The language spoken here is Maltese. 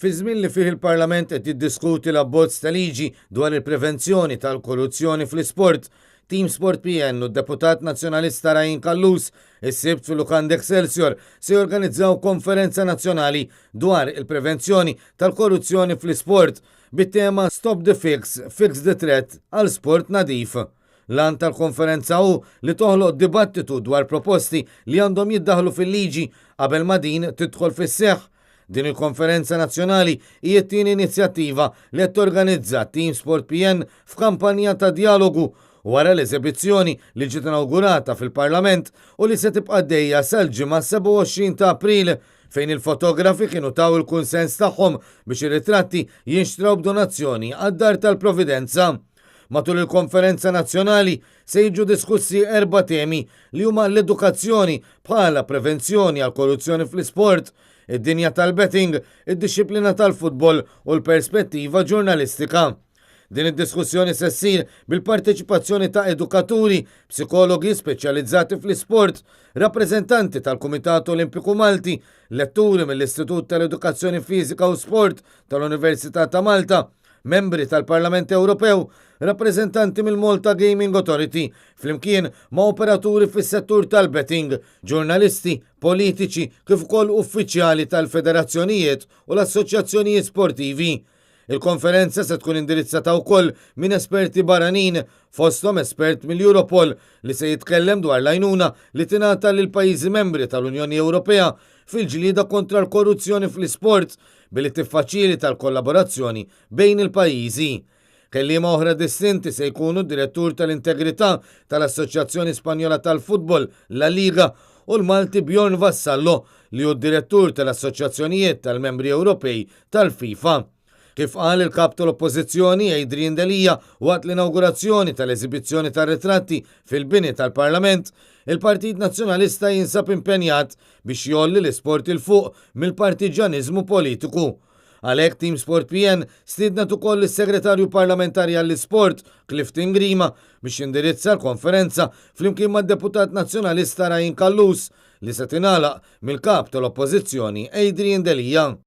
Fi żmien li fih il-Parlament qed jiddiskuti l-abbozz ta' liġi dwar il-prevenzjoni tal-korruzzjoni fl-isport, Team Sport PN u d-Deputat Nazzjonalista Ryan Callus is-Sibt fil-Lukanda Excelsior se jorganizzaw konferenza nazzjonali dwar il-prevenzjoni tal-korruzzjoni fl-isport bit-tema Stop the Fix, Fix the Threat għal sport nadif. L-għan tal-konferenza hu li toħloq dibattitu dwar proposti li għandhom jiddaħħlu fil-liġi qabel ma din tidħol fis-seħħ. Din il-konferenza nazzjonali hi t-tieni inizjattiva li qed torganizza Team Sport PN f'kampanja ta' djalogu wara l-eżebizzjoni li ġiet inawgurata fil-Parlament u li se tibqa' għaddejja sal-Ġimgħa 27 ta' April fejn il-fotografi kienu taw il-kunsens tagħhom biex ir-ritratti jinxtraw b'donazzjoni għad-Dar tal-Providenza. Matul il-konferenza nazzjonali se jiġu diskussi erba' temi li huma l-edukazzjoni bħala prevenzjoni għal korruzzjoni fl-isport, id-dinja tal-betting, id-dixxiplina tal-futbol u l-perspettiva ġurnalistika. Din id-diskussjoni se ssir bil-parteċipazzjoni ta' edukaturi, psikologi speċjalizzati fl-isport, rappreżentanti tal-Kumitat Olimpiku Malti, letturi mill-Istitut tal-Edukazzjoni Fiżika u Sport tal-Università ta' Malta, membri tal-Parlament Ewropew, rappreżentanti mill-Malta Gaming Authority, flimkien ma' operaturi fis-settur tal-betting, ġurnalisti, politiċi kif ukoll uffiċjali tal-federazzjonijiet u l-assoċjazzjonijiet sportivi. Il-konferenza se tkun indirizzata wkoll minn esperti barranin, fosthom espert mill-Europol li se jitkellem dwar l-għajnuna li tingħata lil pajjiżi membri tal-Unjoni Ewropea fil-ġlieda kontra l-korruzzjoni fl-isport billi tiffaċilita l-kollaborazzjoni bejn il-pajjiżi. Kelliema oħra distinti se jkunu d-Direttur tal-Integrità tal-Assoċjazzjoni Spanjola tal-Futbol, La Liga, u l-Malti Bjorn Vassallo, li hu d-Direttur tal-Assoċjazzjonijiet tal-Membri Ewropej tal-FIFA. Kif qal il-Kap tal-Oppożizzjoni Adrian Delia waqt l-inawgurazzjoni tal-eżibizzjoni tar-ritratti fil-bini tal-Parlament, il-Partit Nazzjonalista jinsab impenjat biex jgħolli l-isport 'il fuq mill-partiġġjaniżmu politiku. Għalhekk Team Sport PN stiednet ukoll lis-Segretarju Parlamentari għall-Isport, Clifton Grima, biex jindirizza l-konferenza flimkien mad-Deputat Nazzjonalista Ryan Callus li se tingħalaq mill-Kap tal-Oppożizzjoni Adrian Delia.